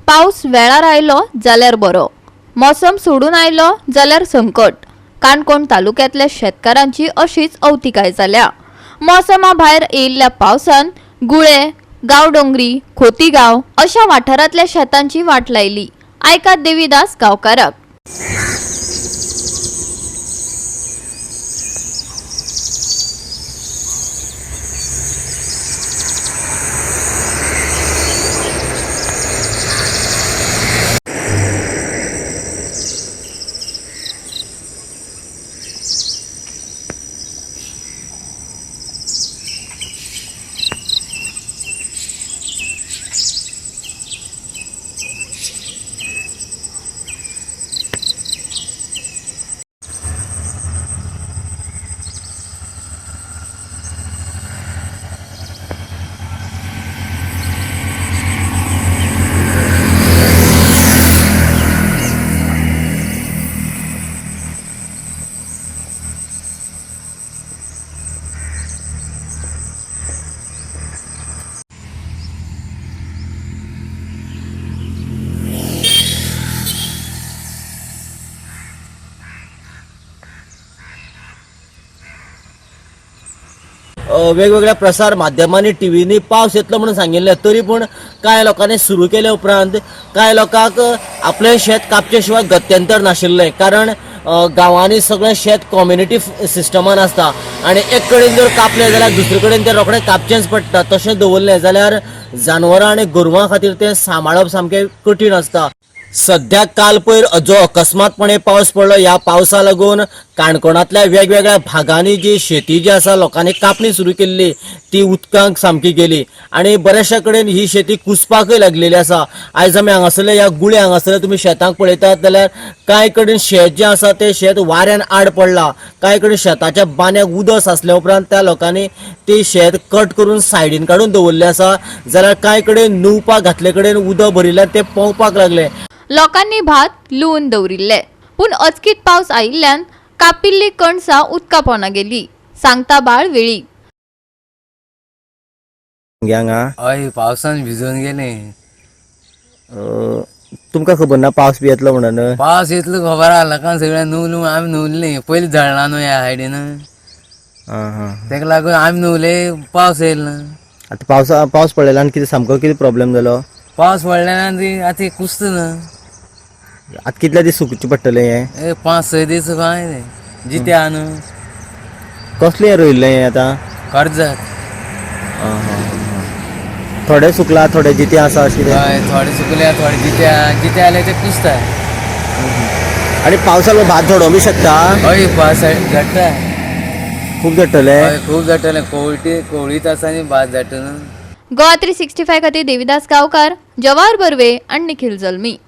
पावस वेळार आयलो जाल्यार बरो, मोसम सोडून आयलो जाल्यार संकट. काणकोण तालुक्यांतल्या शेतकारांची अशीच अवतिकाय जाल्या. मोसमा भायर येयिल्ल्या पावसान गुळे, गांवडोंगरी, खोतीगांव अशा वाठारांतल्या शेतांची वाट लायली. आयकात देवीदास गांवकाराक. वेगवेगळ्या प्रसार माध्यमांनी टिवींनी पावस येतलो म्हणून सांगिल्लें, तरी पूण कांय लोकांनी सुरू केले उपरांत कांय लोकांक आपलें शेत कापचे शिवाय गत्यंतर नाशिल्लें. कारण गांवांनी सगळें शेत कम्युनिटी सिस्टमान आसता आनी एक कडेन जर कापलें जाल्यार दुसरे कडेन तें रोखडें कापचेंच पडटा. तशें दवरलें जाल्यार जानवरां आनी गोरवां खातीर तें सांबाळप सामकें कठीण आसता. सद्या काल पयर जो अकस्मातपणे पावस पडलो, ह्या पावसा लागून काणकोणांतल्या वेगवेगळ्या भागांनी जी शेती जी आसा लोकांनी कापणी सुरू केल्ली ती उदकांक सामकी गेली आनी बऱ्याचशा कडेन ही शेती कुसपाकय लागलेली आसा. आयज आमी हांगासरले ह्या गुळे हांगासरले तुमी शेतांक पळयतात जाल्यार कांय कडेन शेत जें आसा तें शेत वाऱ्यान आड पडलां, कांय कडेन शेताच्या बांद्याक उदक साचल्या उपरांत त्या लोकांनी ती शेत कट करून सायडीन काडून दवरलें आसा, जाल्यार कांय कडेन नुवपाक घातले कडेन उदक भरिल्ल्यान तें पोंवपाक लागलें. लोकांनी भात लुवून दवरिल्ले, पूण अचकीत पावस आयिल्ल्यान कापिल्ली कणसां उदका पोंदा गेली. सांगता बाळ वेळी. हांगा हय, पावसान भिजून गेले. तुमकां खबर ना पावस बी येतलो म्हणून? पावस येतलो खबर आहा लोकांक, सगळ्या नुवलू आमी नुवल्ली पयलीं झडला न्हू ह्या सायडीन, तेका लागून आमी नुवले, पावस येयलो ना. आतां पावसा पावस पडलेला आनी कितें सामको कितें प्रॉब्लेम जालो? पावस पडल्यान ती आतां कुसता ना. आतां कितले दीस सुकचें पडटलें हें? ए 5-6 दीस काय ते जिते आहा न्हू. कसलें रोयिल्लें हें आतां? कर्जात. थोडें सुकलां थोडें जितें आसा अशें कितें? हय, थोडे सुकल्या थोडे जिते आहा, जिते आले ते कुसता. आनी पावसाक भात झडोवंक बी शकता? हय, पावस झडटा. खूब झडटलें? हय, खूब झडटलें. कोवटी कोवळीत आसा आनी भात झडटा न्हू. गोवा 365 खातीर देवीदास गांवकार, जवाहर बर्वे आनी निखील जल्मी.